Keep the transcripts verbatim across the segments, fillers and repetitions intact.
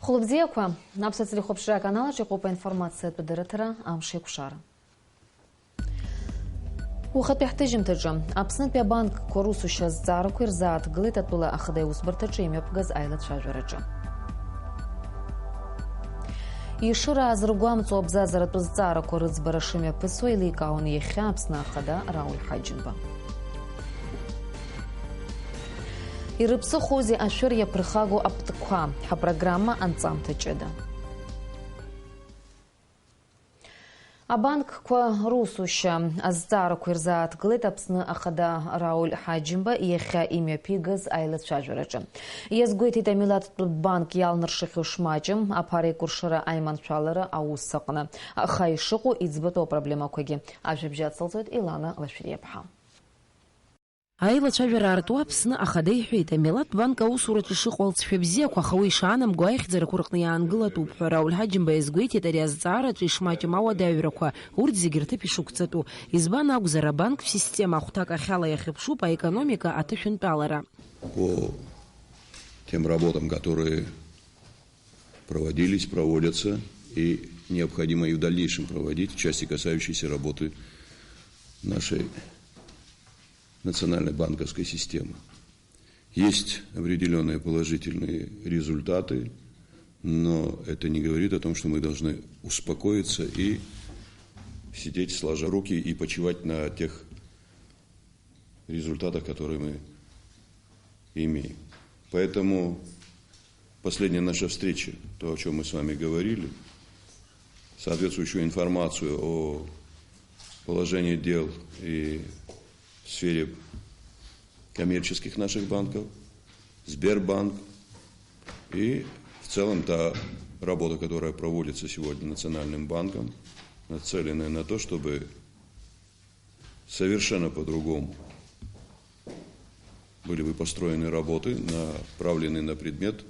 Хәылбзиақәа, Аԥсуа телехәаԥшра аканалаҿ иҟоуп аинформациатә дырраҭара Амш еиқәшара. Уахатәи ҳҭыжьымҭаҿы, Аԥснытәи абанкқәа русушьа азҵаарақәа ирзааҭгылеит атәыла ахада аусбарҭаҿы имҩаԥгаз аилацәажәараҿы. Ишыра аазыргәамҵуа абзазаратә зҵаарақәа рыӡбара шымҩаԥысуа еиликаауан иахьа Аԥсны ахада Рауль Ҳаџьымба. Ирыԥсыхәоузеи ашәыр иаԥырхагоу аптқәа, ҳапрограмма анҵамҭа ҷыда. Абанкқәа русушьа азҵаарақәа ирзааҭгылеит Аԥсны ахада Рауль Ҳаџьымба иахьа имҩаԥигаз аилацәажәараҿы. Иазгәеиҭеит амилаҭтә банк иалнаршахьоу шмаҷым аԥара еикәыршара аиманшәалара аус аҟны. Аха ишыҟоу иӡбатәу апроблемақәагьы. Ажәабжь ацылҵоит Илана Лашәриаԥҳа. Аилацәажәара артуа Аԥсны ахада иҳәеит, амилаҭтә банк аусураҿы ишыҟоу алҵшәа бзиақәа, аха уи ишаанамго аихьӡарақәа рҟны иаангылатәуп ҳәа. Рауль Ҳаџьымба иазгәеиҭеит ари азҵаараҿы ишмаҷым ауадаҩрақәа, урҭ зегьы рҭыԥ ишықәҵатәу. Избан акәзар, абанктә система ахәҭак ахьала иахьыԥшуп, аекономика аҭышәынтәалара. По тем работам, которые проводились, проводятся и необходимо и в дальнейшем проводить в части, касающейся работы нашей национальной банковской системы. Есть определённые положительные результаты, но это не говорит о том, что мы должны успокоиться и сидеть сложа руки и почивать на тех результатах, которые мы имеем. Поэтому последняя наша встреча, то, о чём мы с вами говорили, соответствующую информацию о положении дел и в сфере коммерческих наших банков, Сбербанк и в целом та работа, которая проводится сегодня Национальным банком, нацеленная на то, чтобы совершенно по-другому были бы построены работы, направленные на предмет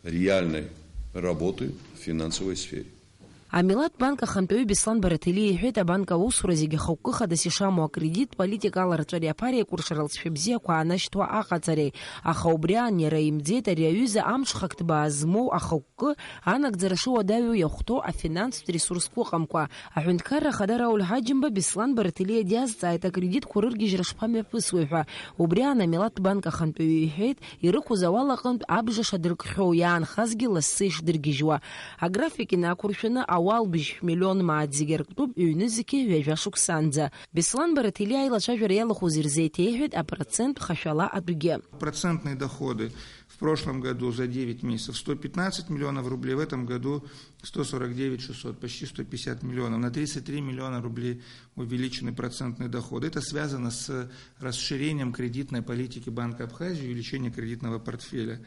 реальной работы в финансовой сфере. Амилаҭтә банк ахантәаҩы Беслан Бараҭелиа иҳәеит, абанк аусура зегьы ахықәкы хадас ишамоу, акредиттә политика аларҵәареи аԥара еикәыршара алҵшәа бзиақәа аанашьҭуа аҟаҵареи. Аха убри аан иара имӡеит ари аҩыза амҽхак ҭбаа змоу ахықәкы анагӡара шыуадаҩу иахәҭоу афинанстә ресурсқәа ыҟамкәа. Аҳәынҭқарра ахада Рауль Ҳаџьымба Беслан Бараҭелиа диазҵааит, акредитқәа рыргьежьра шԥамҩаԥысуеи ҳәа. Убри аан амилаҭтә банк ахантәаҩы иҳәеит, ирықәыз ауал аҟынтә абжа шадыркхьоу, иаанхазгьы лассы ишдыргьежьуа. Аграфик инақәыршәаны ауал быжь миллион мааҭ зегьы арктәуп, ҩнызқьи ҩажәа шықәсанӡа. Беслан Бараҭелиа аилацәажәара иалахәыз ирзеиҭеиҳәеит апроцент хашәала атәгьы. Процентные доходы в прошлом году за девять месяцев сто пятнадцать миллионов рублей, в этом году сто сорок девять шестьсот, почти сто пятьдесят миллионов, на тридцать три миллиона рублей увеличены процентные доходы. Это связано с расширением кредитной политики Банка Абхазии, увеличением кредитного портфеля.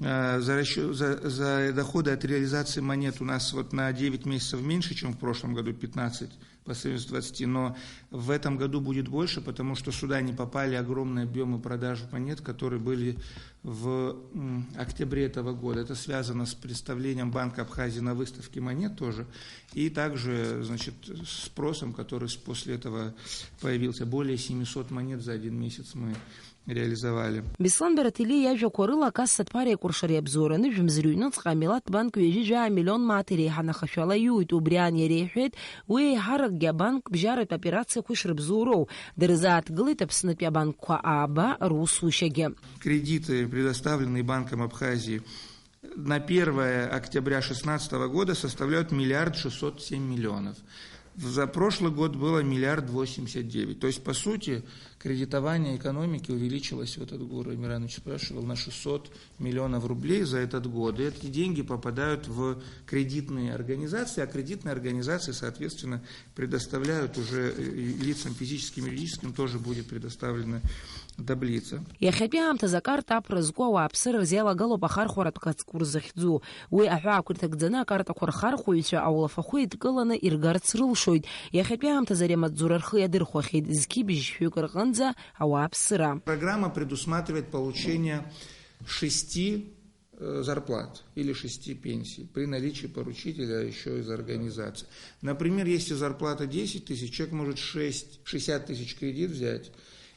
Э, за расчё-, за, за доходы от реализации монет у нас вот на девять месяцев меньше, чем в прошлом году, пятнадцать по сравнению с двадцатью, но в этом году будет больше, потому что сюда не попали огромные объёмы продаж монет, которые были в, м, октябре этого года. Это связано с представлением Банка Абхазии на выставке монет тоже, и также, значит, с спросом, который с-, после этого появился. Более семисот монет за один месяц мы реализовали. Беслан Бараҭелиа иажәақәа рыла, акассатә ԥара еикәыршара иабзоураны жәымз рыҩныҵҟа амилаҭтә банк ҩажәи жәаа миллион мааҭ иреиҳаны ахашәала иуит. Убри аан иара иҳәеит, уи еиҳаракгьы абанк бжьаратә операциақәа ишрыбзоуроу. Дырзааҭгылеит Аԥснытәи абанкқәа ааба русушьагьы. Кредиты, предоставленные Банком Абхазии, на первое октября шестнадцатого года составляют миллиард шестьсот семь миллионов. За прошлый год было миллиард восемьдесят девять. То есть, по сути, кредитование экономики увеличилось в этот год, Амир Иванович спрашивал, на шестьсот миллионов рублей за этот год. И эти деньги попадают в кредитные организации, а кредитные организации, соответственно, предоставляют уже, э, лицам физическим и юридическим, тоже будет предоставлена таблица. Иахьатәи аамҭазы акарта аԥра зку ауааԥсыра рзы иалагалоуп ахархәаратә каҵкәыр захьӡу. Уи аҳәаақәа ирҭагӡаны акартақәа рхархәаҩцәа аулафахәы еидкыланы иргарц рылшоит. Иахьатәи аамҭазы ари амаҵзура рхы иадырхәахьеит, зқьи бжьшәҩык рҟынӡа ауааԥсыра. Программа предусматривает получение шести, э, зарплат или шести пенсий при наличии поручителя ещё из организации. Например, если зарплата десять тысяч, человек может шесть, шестьдесят тысяч кредит взять,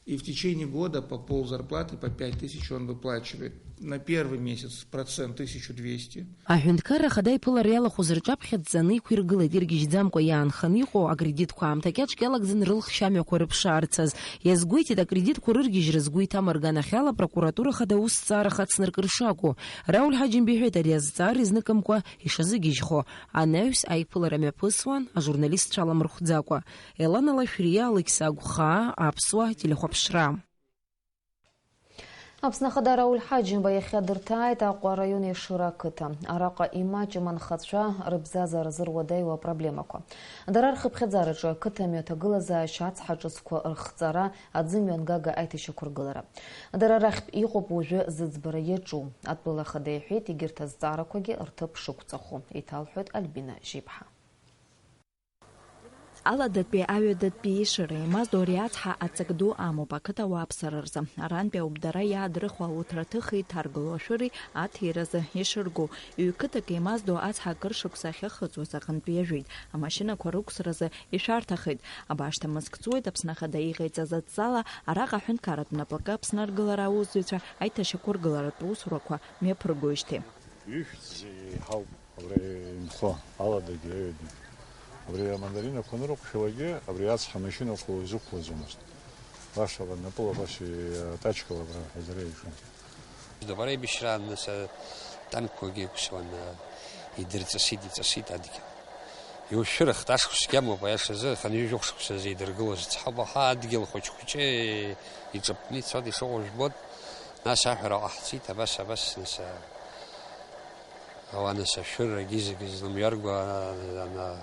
и в течение года по ползарплаты, по пять тысяч он выплачивает. На первый месяц процент тысячу двести. Аҳәынҭқарра Ахада иԥылара иалахәыз рҿаԥхьа дҵаны иқәиргылеит иргьежьӡамкәа иаанханы иҟоу акредитқәа аамҭа кьаҿк иалагӡаны рылхшьа амҩақәа рыԥшаарцаз. Иазгәеиҭеит, акредитқәа рыргьежьра згәы иҭам рганахьала апрокуратура Ахада аусҭҵаара хацнаркыр шакәу. Рауль Ҳаџьымба иҳәеит ари азҵаара изныкымкәа ишазыгьежьхо, анаҩс аиԥылара мҩаԥысуан ажурналистцәа аламырхәӡакәа. Елана Лашәриа, Алықьса Агәхаа, Аԥсуа телехәаԥшра. Аԥсны Ахада Рауль Ҳаџьымба иахьа дырҭааит Аҟәа араион Ешыра ақыҭа. Араҟа имаҷым анхацәа рыбзазара зыруадаҩу апроблемақәа. Дара рхыԥхьаӡараҿы ақыҭа амҩа аҭагылазаашьа ацҳа ҿыцқәа рыхҵара, аӡымҩангага аиҭашьақәыргылара. Дара рахьтә иҟоуп уажәы зыӡбара иаҿу. Атәыла Ахада иҳәеит, егьырҭ азҵаарақәагьы рҭыԥ шықәҵахо. Иҭалҳәоит Альбина Жиԥҳа. Аладатәи аҩадатәи Ешыра еимаздо ари ацҳа аҵак ду амоуп ақыҭа ауааԥсыра рзы. Арантәи ауп дара иаадрыхуа ауҭраҭых иҭаргыло ашәыри аҭиразы ишыргу. Ҩ-қыҭак еимаздо ацҳа акыр шықәса ахьыхыҵуаз аҟынтә иажәит. Амашьынақәа рықәсразы ишәарҭахеит. Абаашҭа мызк ҵуеит Аԥсны Ахада иҟаиҵаз адҵала, араҟа аҳәынҭқарратә напакы Аԥсны аргылара аусзуҩцәа аиҭашьақәыргыларатә усурақәа мҩаԥыргоижьҭеи. Ишәҭ зегьы еиҳауп. Абри инхо аладагьы аҩадагьы. Абри амандаринақәа анрықәшәалакгьы, абри ацҳа амашьынақәа узықәлаӡомызт. Баша напыла баша атачкала абра ҳазыра ишо. Дабара ибышьраан, нас, атанкқәагьы иқәсуан, идырҵысит, иҵысит адгьыл. Иушәырахт, ашықәсгьы амоуп, аиашазы, хынҩажәи жәохә шықәсазы идыргылоз цҳаба ҳа адгьыл хәыҷ-хәыҷы иҿаԥны ицоит, ишыҟоу жәбоит, нас аҳәара ҟаҳҵеит, абас, абас, нас, Ауаа, нас, ашәыррагьы зегьы злымҩарго, ана,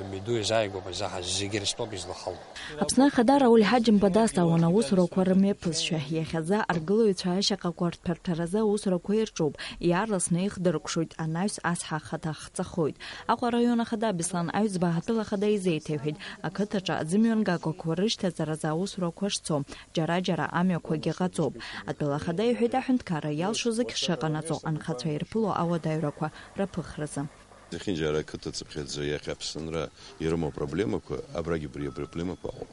амҩаду иазааигәоуп азаҳа, зегьы рыстәоуп излахало. Аԥсны Ахада Рауль Ҳаџьымба дазҵаауан аусурақәа рымҩаԥысшәа. Иахьазы аргылаҩцәа ашьаҟақәа рҭәарҭаразы аусурақәа ирҿуп, иаарласны ихдыркәшоит, анаҩс ацҳа ахада хҵахоит. Аҟәа араион ахада Беслан Аҩӡба атәыла ахада изеиҭеиҳәеит, ақыҭаҿы аӡымҩангагақәа рышьҭаҵаразы аусурақәа шцо. Џьара-џьара амҩақәагьы ҟаҵоуп. Атәыла ахада иҳәеит, аҳәынҭқарра иалшо зегь шыҟанаҵо, анхацәа ирԥыло ауадаҩрақәа рыԥыхразы. Зехьынџьара ақыҭа цыԥхьаӡа иахьа Аԥсынра ирымоу апроблемақәа, абрагь абри апроблемақәа ыҟоуп.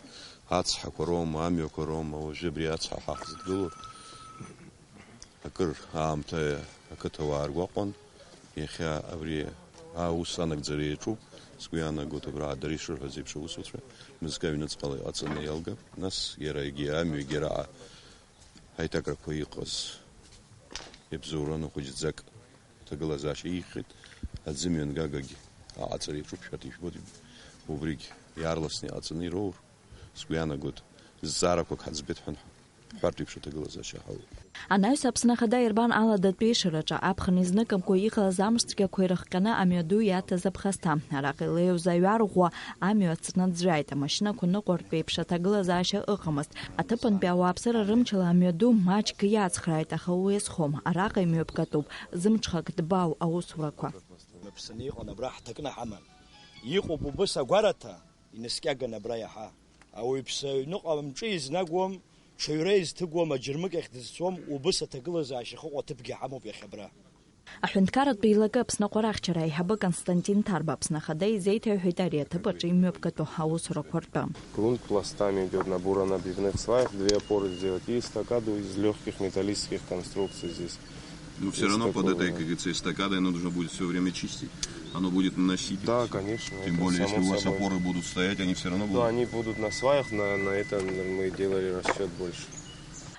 Ацҳақәа роума, амҩақәа роума, уажәы абри ацҳа ҳахзыдгыло. Акыр аамҭа ақыҭауаа ргәаҟуан, иахьа абри аус анагӡара иаҿуп, сгәы иаанагоит, абра дара ишырҳәаз еиԥш аусуцәа мызкы аҩныҵҟала иҟаҵаны иалгап, нас иара егьи амҩагьы араҟа аиҭакрақәа иҟаз иабзоураны хәыҷӡак аҭагылазаашьа ихьит, аӡымҩангагагь аҟаҵара иаҿуп, шәарҭ ижәбоит, убригь иаарласны иҟаҵаны ироур, сгәы иаанагоит, зҵаарақәак ҳаӡбеит ҳәа ҳҳәартә еиԥш аҭагылазаашьа ҳауеит. Анаҩс Аԥсны Ахада ирбан аладатәи Ешыраҿы аԥхын изныкымкәа иҟалаз амш цәгьақәа ирыхҟьаны амҩаду иаҭаз аԥхасҭа. Араҟа илеиуаз аҩар ӷәӷәа амҩа ацны ӡәӡәааит, амашьынақәа ныҟәартә еиԥш аҭагылазаашьа ыҟамызт. Аҭыԥантәи ауааԥсыра рымчала амҩаду маҷк иацхрааит, аха уи азхом, араҟа имҩаԥгатәуп зымҽхак дбау аусурақәа. Мыԥсаны иҟан абра ҳҭакны ҳаман. Иҟоуп убыс агәараҭа, инаскьаган абра иаҳа. Ауаҩԥсы аҩныҟа амҿы изнагуам, ҽаҩра изҭыгуам, аџьармыкьахь дызцом, убыс аҭагылазаашьа ахьыҟоу аҭыԥгьы ҳамоуп иахьа абра. Аҳәынҭқарратә еилакы Аԥсны аҟәараҳчара аиҳабы Константин Ҭарба Аԥсны Ахада изеиҭеиҳәеит ари аҭыԥ аҿы имҩаԥгатәу аусурақәа ртәы. Грунт пластами идёт, набор на обивных сваях, две опоры сделать и эстакаду из лёгких металлических конструкций здесь. Ну, всё равно под этой, как говорится, эстакадой оно нужно будет всё время чистить. Оно будет наносить. Да, конечно, это само собой. Тем более, если у вас опоры будут стоять, они всё равно будут. Да, они будут на сваях, на, на это мы делали расчёт больше.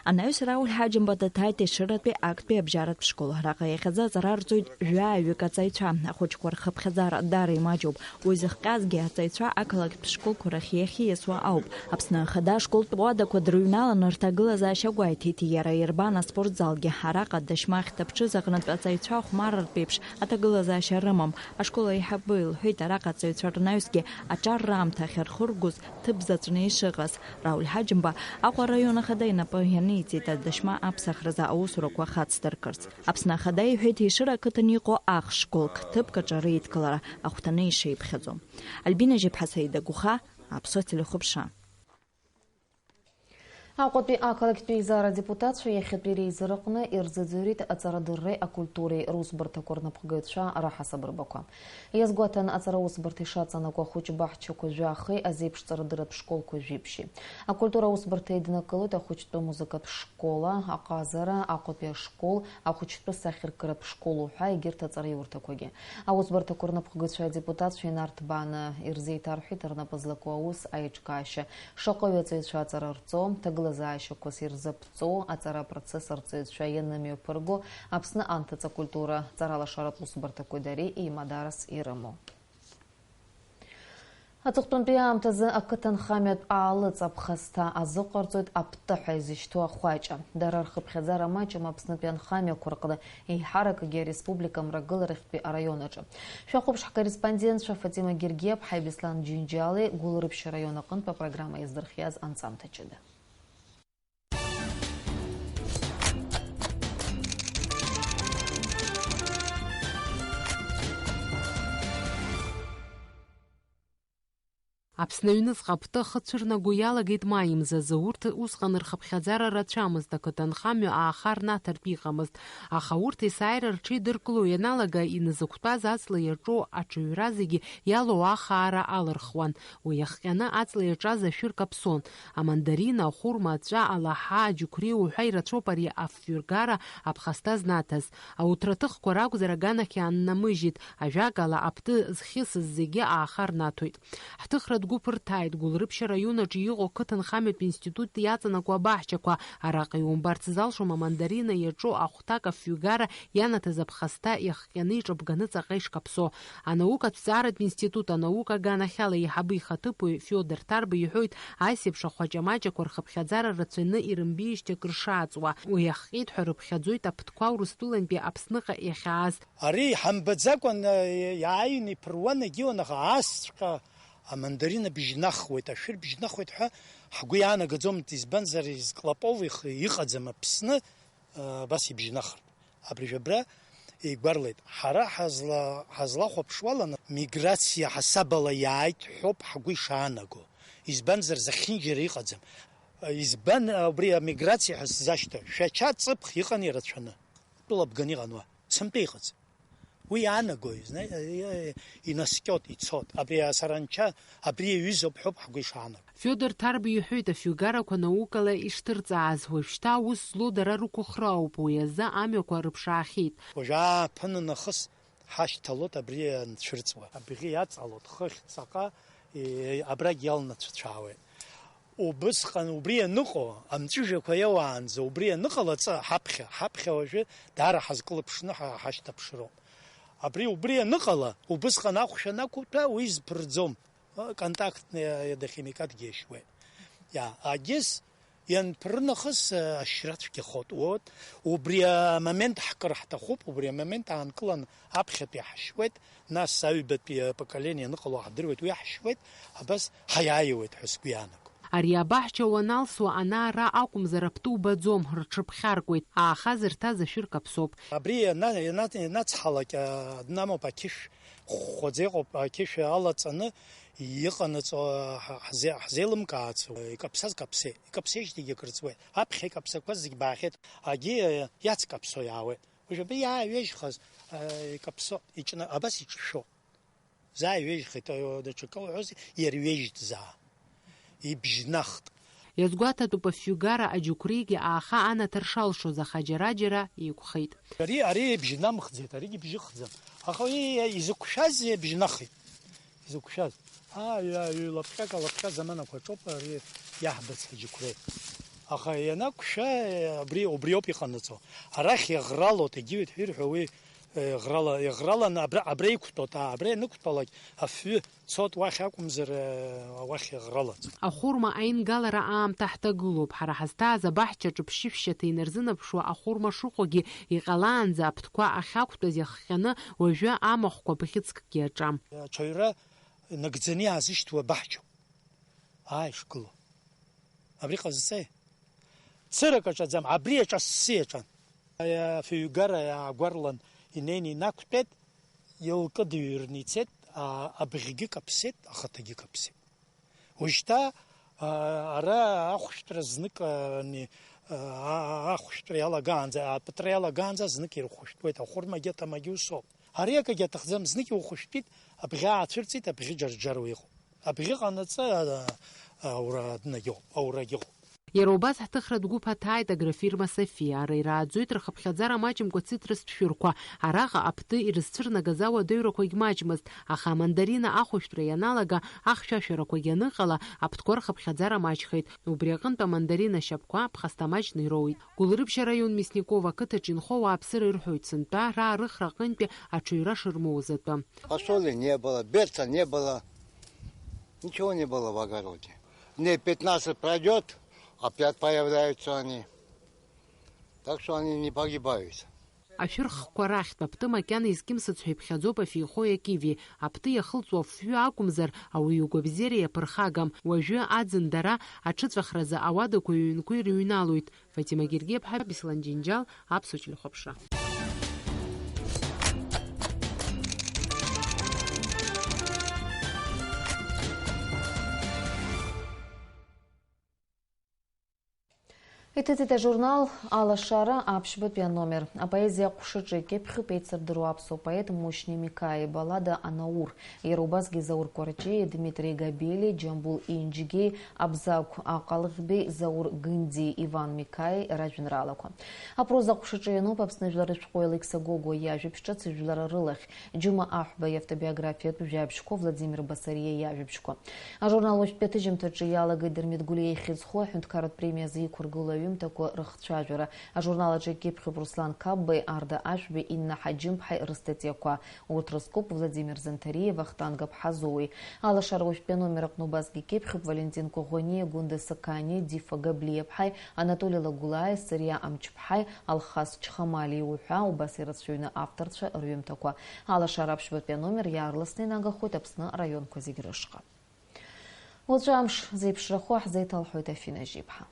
Анаҩс Рауль Ҳаџьымба даҭааит Ешыратәи актәи абжьаратә школ. Араҟа иахьазы аҵара рҵоит жәаҩык аҵаҩцәа. Ахәыҷқәа рхыԥхьаӡара даара имаҷуп. Уи зыхҟьазгьы аҵаҩцәа ақалақьтә школқәа рахь иахьиасуа ауп. Аԥсны Ахада ашколтә уадақәа дрыҩналан, рҭагылазаашьа гәеиҭеит, иара ирбан аспорт залгьы. Араҟа адашьма ахьҭаԥҽыз аҟнытә аҵаҩцәа ахәмарратә еиԥш аҭагылазаашьа рымам. Ашкол аиҳабы илҳәеит, араҟа аҵаҩцәа рнаҩсгьы аҿар раамҭа ахьырхыргоз ҭыԥ заҵәны ишыҟаз. Рауль Ҳаџьымба Аҟәа араион ахада инапы ианиҵеит адашьма аԥсахразы аусурақәа хацдыркырц. Аԥсны Ахада иҳәеит, Ешыра ақыҭан иҟоу ахш школк ҭыԥк аҿы реидкылара ахәҭаны ишеиԥхьаӡо. Альбина Жьыԥҳа, Саида Гәыха, Аԥсуа телехәаԥшра. Аҟәатәи ақалақьтәи еизара адепутатцәа иахьатәи реизараҟны ирзыӡырҩит аҵарадырреи акультуреи русбарҭақәа рнапхгаҩцәа раҳасабырбақәа. Иазгәаҭан, аҵараусбарҭа ишаҵанакуа ахәыҷбаҳчақәа жәахеи азеиԥш ҵарадырратә школқәа жәибжьи. Акультура аусбарҭа еиднакылоит ахәыҷтәы музыкатә школа, аҟазара, Аҟәатәи ашкол, ахәыҷтәы сахьаркыратә школ уҳәа егьырҭ аҵараиурҭақәагьы. Аусбарҭақәа рнапхгаҩцәа адепутатцәа инарҭбааны ирзеиҭарҳәеит рнапы злаку аус аиҿкаашьа, шаҟаҩы аҵаҩцәа аҵара рҵо, ҭагылазаашьақәас ирзаԥҵоу аҵара апроцесс арҵаҩцәа ианымҩаԥырго, Аԥсны анҭыҵ акультура ҵаралашаратә усбарҭақәеи дареи еимадарас ирымоу. Аҵыхәтәантәи аамҭазы ақыҭанхамҩатә аалыҵ аԥхасҭа азыҟарҵоит аптыҳәа изышьҭоу ахәаҷа. Дара рхыԥхьаӡара маҷым Аԥснытәи анхамҩақәа рҟны, еиҳаракгьы ареспублика Мрагыларахьтәи араион аҿы. Шәахәаԥш ҳкорреспондентцәа Фатима Гергиаԥҳаи Беслан Џьынџьали Гәылрыԥшь араион аҟынтә апрограмма иаздырхиаз анҵамҭа ҷыда. Аԥсны аҩныҵҟа аптыҳәа ахы цәырнаго иалагеит маи мзазы. Урҭ усҟан рхыԥхьаӡара рацәамызт, ақыҭанхамҩа ааха рнаҭартә иҟамызт. Аха урҭ есааира рҽеидыркыло ианалага, иназықәтәаз аҵла иаҿу аҽаҩра зегьы иалоу ахаара алырхуан. Уи иахҟьаны аҵла иаҿаз ашәыр каԥсон. Амандарина, ахәырма, аҵәа, алаҳа, аџьықәреи уҳәа ирацәоуп ари афҩыргара аԥхасҭа знаҭаз. Ауҭраҭыхқәа ракәзар аганахь иааннамыжьит, ажәакала, аптыҳәа зхьысыз зегьы ааха рнаҭоит. Ҳҭыхратә гәыԥ рҭааит Гәылрыԥшь араион аҿы иҟоу ақыҭанхамҩатә институт иаҵанакуа абаҳчақәа. Араҟа иумбарц залшом амандарина иаҿу ахәҭак афҩгара ианаҭаз аԥхасҭа иахҟьаны иҿабганы ҵаҟа ишкаԥсо. Анаукатә ҭҵааратә институт анаука аганахьала еиҳабы ихаҭыԥуаҩ Фиодор Ҭарба иҳәоит, ас еиԥш ахәаҷамаҷақәа рхыԥхьаӡара рацәаҩны ирымбеижьҭеи акыр шааҵуа. Уи иахҟьеит ҳәа рыԥхьаӡоит аптқәа Урыстәылантәи Аԥсныҟа иахьааз. Ари ҳамбаӡакәан, э, иааины иԥыруан, егьиуан, аха асҵәҟьа амандарина бжьнахуеит, ашәыр бжьнахуеит ҳәа ҳгәы иаанагаӡомызт, избанзар, изклапов их-, иҟаӡам Аԥсны, э, абас ибжьнахыр. Абыржә абра игәарлеит. Ҳара ҳазла-, ҳазлахәаԥшуаланы, миграциа ҳасабала иааит ҳәоуп ҳгәы ишаанаго. Избанзар, зехьынџьара иҟаӡам. Избан убри амиграциа ҳәа сзашьҭоу? Шәача ҵыԥх иҟан ирацәаны. Тәыла бганы иҟан уа. Сынтәа иҟаӡам. Уи иаанагои, зна-, инаскьот, ицот. Абри асаранча, абри иаҩызоуп ҳәоуп ҳгәы ишаанаго. Фиодор Ҭарба иҳәеит, афҩгарақәа наукала ишҭырҵааз, уажәшьҭа аус злоу дара рықәыхра ауп, уи азы амҩақәа рыԥшаахьеит. Уажә ааԥын нахыс ҳашьҭалоит абри анцәырҵуа. Абӷьы иаҵалоит, хыхь ҵаҟа, е, абрагь иалнацәцәаауеит. Убысҟан убри ианыҟоу, амҵәыжәҩақәа иауаанӡа убри ианыҟалаҵа, ҳаԥхьа, ҳаԥхьа уажәы даара ҳазкылыԥшны ҳа-, ҳашьҭаԥшроуп. Абри убри ианыҟала, убысҟан ахәшә анақәуҭәа, уи зԥырӡом. Контактный, э, химикатгьы иашьуеит. Иа, агьыс ианԥры нахыс, э, ашьра цәгьахоит. Вот, убри амомент ҳкыр ҳҭахуп, убри амомент аанкылан аԥхьатәи ҳашьуеит, нас аҩбатәи апоколение аныҟало ҳдыруеит, уи ҳашьуеит, абас ҳаиааиуеит ҳәа сгәы иаанаго. Ари абаҳча уаналсуа ана-ара акәымзар апту убаӡом, рҽыԥхьаркуеит, ааха зырҭаз ашәыр каԥсоуп. Абри иана-, иана-, ианацҳалак, а, днамоуп ақьышә, хәхәаӡа иҟоуп, ақьышә алаҵаны иҟанаҵо ҳа-, ҳзе-, ҳзеилымкаац, икаԥсаз каԥсеит, икаԥсеижьҭеигьы акыр ҵуеит. Аԥхьа икаԥсақәаз зегь баахьеит, агьи, а, иацкаԥсо иаауеит. Уажәы абри иааҩежьхаз, а, икаԥсо, иҿны, абас иҿшәо. Заа иҩежьхеит, даҽакы уҳәозеи, иара иҩежьит заа. Ибжьнахт. Иазгәаҭатәуп афҩгара аџьықәреигьы ааха анаҭар шалшоз, аха џьара-џьара еиқәхеит. Ари, ари ибжьнамхӡеит, аригьы бжьыхӡам. Аха уи изықәшәаз ибжьнахит. Изықәшәаз. Ааҩ, ааҩ, лапҟьак, алапҟьа заманақәа аҿоуп ари иаҳбац аџьықәреи. Аха ианақәшәа, абри, убриоуп иҟанаҵо. Арахь иаӷралоит, егьиуеит ҳәа ирҳәо уи. Еиӷрала, еиӷраланы абра, абра иқәтәоит, аа, абра ианықәтәалак, афҩы цоит уахь акәымзар, э, уахь еиӷралаӡом. Ахәырма аингалара аамҭа ҳҭагылоуп. Ҳара ҳазҭааз абаҳчаҿы ԥшьышәшьаҭа инарзынаԥшуа ахәырма шыҟоугьы иҟалаанӡа аптқәа ахьақәтәаз иахҟьаны уажәы амахәқәа бӷьыцкгьы аҿам. Аҽаҩра нагӡаны иаазышьҭуа абаҳчоуп. Аа, ишгылоу. Абри ҟазҵеи? Цырак аҿаӡам, абри аҿассы иаҿан. Афҩгара иаагәарлан инеины инақәтәеит, илкыдыҩрны ицеит, а-, абӷьгьы каԥсеит, ахаҭагьы каԥсеит. Уажәшьҭа, Ара ахәшәтәра знык, ани, а-, ахәшәтәра иалагаанӡа, апытра иалагаанӡа знык ирхәышәтәуеит, ахәырмагьы аҭамагьы усоуп. Ари акагьы аҭахӡам, знык иухәышәтәит, абӷьы аацәырҵит, абӷьы џьарџьаруа иҟоуп. Абӷьы ҟанаҵы, а, аура днагьыҟоуп, аурагьы ыҟоуп. Иара убас ҳҭыхратә гәыԥ аҭааит агрофирма Софиа, ара ирааӡоит рхыԥхьаӡара маҷымкәа цитрустә шәырқәа. Араҟа аԥты ирызцәырнагаз ауадаҩрақәагь маҷмызт, аха амандарина ахәышәтәра ианалага, ахьшәашәарақәагь аныҟала, аԥҭқәа рхыԥхьаӡара маҷхеит. Убри аҟынтә амандарина ашьапқәа ԥхасҭа маҷны ироуит. Гәылрыԥшь араион Мясниково ақыҭаҿы инхо ауааԥсыра ирҳәоит сынтәа, ра арыхра аҟынтәи аҽаҩра шырмоуз атәы. Фасоли не было, берца не было, ничего не было в огороде. Дней пятнадцать пройдёт, опять появляются они. Так что они не погибают. Ашәырхқәа рахьтә аԥты макьана изкьымсыц ҳәа иԥхьаӡоуп афеихои акиви. Аԥты иахылҵуа афҩы акәымзар, ауаҩы игәабзиара иаԥырхагам. Уажәы аӡын дара аҽыҵәахразы ауадақәеи аҩнқәеи рыҩналоит. Фатима Гергиаԥҳа, Беслан Џьынџьал, Аԥсуа телехәаԥшра. Иҭыҵит ажурнал Алашара аԥшьбатәи аномер. Апоезиа аҟәшаҿы икьыԥхьуп еицырдыруа аԥсуа поет Мушьни Микаи ибаллада Анаур. Иара убасгьы Заур Кәарҷиеи, Дмитри Габелиеи, Џьамбул Инџьгьеи, Абзагә Аҟалӷьбеи, Заур Гындиеи, Иван Микаи ражәеинраалақәа. Апроза аҟәшаҿы иануп Аԥсны жәлар рышәҟәы Алықьса Гогәуа иажәабжь ҿыц, жәлара рылахь. Џьума Аҳәба иавтобиографиатә жәабжьқәа, Владимир Басариа иажәабжьқәа. Ажурнал уажәтәи аҭыжьымҭаҿы иалагеит Дырмит Гәлиа ихьӡ зху аҳәынҭқарратә премиа азы иқәыргылоу аҩымҭақәа рыхцәажәара. Ажурнал аҿы икьыԥхьуп Руслан Қапбеи, Арда Ашәбеи, Инна Ҳаџьымԥҳаи рыстатиақәа. Урҭ рызкуп Владимир Занҭариеи Вахтанг Аԥҳазоуи. Алашара уажәтәи аномер аҟны убасгьы икьыԥхьуп Валентин Коӷониа, Гәында Сақаниа, Дифа Габлиаԥҳаи, Анатоли Лагәлааи, Сыриа Амҷԥҳаи, Алхас Чхамалиеи уҳәа убас ирацәаҩны авторцәа рҩымҭақәа. Алашара аԥшьбатәи аномер иаарласны инагахоит Аԥсны араионқәа зегь рышҟа. Уаҵәы амш зеиԥшрахо ҳзеиҭалҳәоит Афина Жьиԥҳа.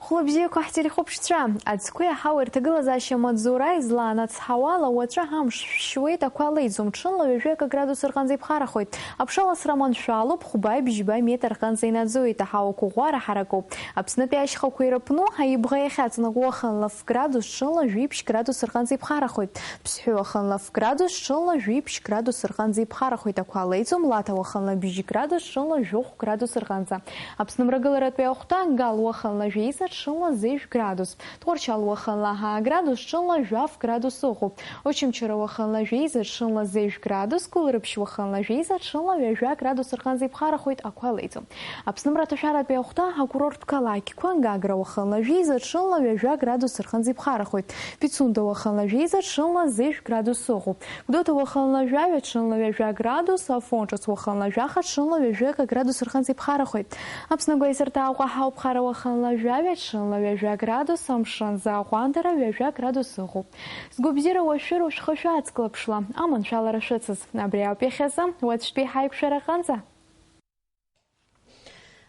Хәлыбзиақәа ҳтелехәаԥшцәа! Аӡқәеи аҳауеи рҭагылазаашьа амаҵзура излаанацҳауала, уаҵәы амш шәшьуеит, ақәа леиӡом, ҽынла ҩажәи акы градус рҟынӡа иԥхарахоит. Аԥшаласра маншәалоуп, хәба бжьба метр рҟынӡа инаӡоит, аҳауақәа ӷәӷәара ҳаракуп. Аԥснытәи ашьхақәа ирыԥну, аибӷа иахьаҵанакуа уахынла ф градус, ҽынла жәиԥшь градус рҟынӡа иԥхарахоит. Ԥсҳәы уахынла ф градус, ҽынла жәиԥшь градус рҟынӡа иԥхарахоит, ақәа леиӡом, Лаҭа уахынла бжьградус, ҽынла жәохә градус рҟынӡа. Аԥсны мрагыларатәи ахәҭа, Гал уахынла жәеиза, ҽынла зежә градус. Тҟәарчал уахынла ҳаа градус, ҽынла жәаф градус ыҟоуп. Очамчыра уахынла жәеиза, ҽынла зежә градус, Гәылрыԥшь уахынла жәеиза, ҽынла ҩажәа градус рҟынӡа иԥхарахоит, ақәа леиӡом. Аԥсны мраҭашәаратәи ахәҭа, акурорттә қалақьқәа, Гагра уахынла жәеиза, ҽынла ҩажәа градус рҟынӡа иԥхарахоит. Пицунда уахынла жәеиза, ҽынла зежә градус ыҟоуп. Гәдоуҭа уахынла жәаҩа, ҽынла ҩажәа градус, Афон ҿыц уахынла жәаха, ҽынла ҩажәа градус рҟынӡа иԥхарахоит. Аԥсны агәеисырҭа Аҟәа ҳауп, Ҳара уахынла жәаҩа, ҽынла ҩажәа градус, амшын зааҟәандара ҩажәа градус ыҟоуп. Сгәабзиара уашәшәыроу шәхы шәацклаԥшла, аманшәалара шәыцыз. Абри ауп иахьазы, уаҵәтәи ҳаиқәшәара аҟынӡа.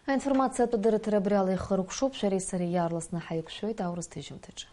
Аинформациатә адырраҭара абри ала ихыркәшоуп, шәареи сареи иаарласны ҳаиқәшәоит аурыс ҭыжьымҭаҿы.